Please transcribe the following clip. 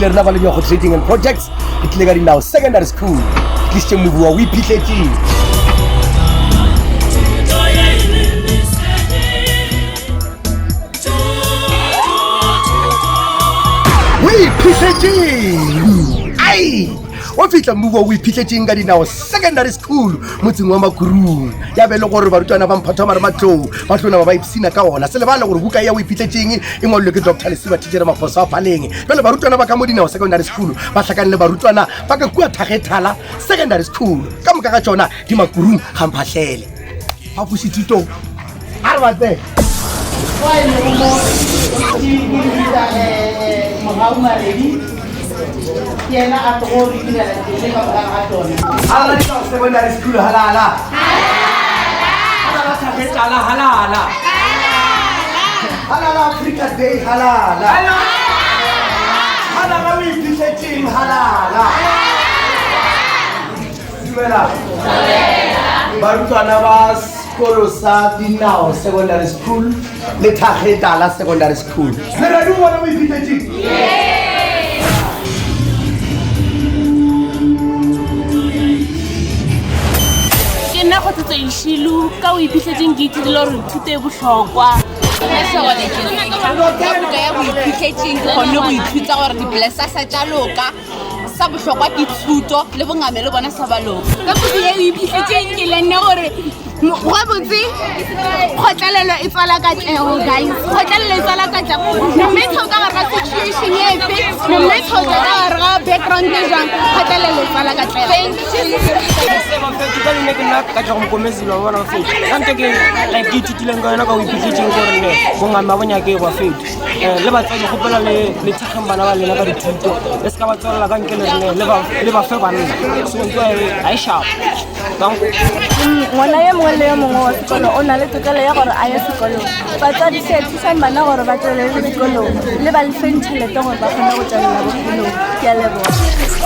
tlile rena ba Lenyogo Trading and Projects, re tlile ka Dinao Secondary School. Re tlišitše mobu wa o iphihletseng. O iphihletseng. Ai! O fihla mmu o iphihletseng ka dinao secondary school motseng wa Makurung. Ya be le gore barutwana ba mphatho ba re matlou ba tlona ba ba ipsina ka ona. Se lebale gore buka ya o iphihletseng e ngwadilwe ke Dr. Lesiba Thitšhere Maphoso a Phaleng. Bjale barutwana ba ka mo dinao secondary school ba hlakane le barutwana ba ka kua Thagethala secondary school. Ka moka ga tšona di Makurung ga Mphahlele. Phapošithutong a re ba tsene. Kwa e lego mo ke bitsa Mogau Maredi ke yena a tlogo re direla dilo tše ka moka ga tšona. Halala Dinao Secondary School halala. Halala Thagetala halala. Halala Africa Day halala. Halala o iphihletseng halala. Dumela. Barutwana ba sekolo sa Dinao Secondary School le Thagetala Secondary School. Le ready go bona o iphihletseng? Ke nna Kgothatso Ishilu ka o iphihletseng ke ithutile gore thuto e bohlokwa. Ka buka ya boiphihletseng ke kgonne go ithuta gore diblessasa tša loka sa bohlokwa ke thuto le bongame le bona sa ba loka. Ka puku ye o iphihletseng ke lenne gore gabotse kgotlelelo e tswala katlego guys kgotlelelo e tswala katlego no matter o ka gare ga situation efe no matter o ka gare ga background e jang kgotlelelo e tswala katlego ka nne ke nna katlego mokomezilo wa bona bafetho ka nto ke like ke ithutileng ka yona ka go iphitlhetseng gore ne bongame ba bonyake bafetho um le batswadi gopela le le thekgeng bana ba lena ka dithuto le se ka ba tswelela ka nke le rene le ba fe banna so ntho e ga e sharp Ngwana yo mongwe le yo mongwe wa sekolo o na le tokelo ya gore a ye sekolong. Batswadi hle thusang bana gore ba tšwelele dikolong le ba lefeng tšhelete gore ba kgone go tšwelela bophelong. Ke a leboga.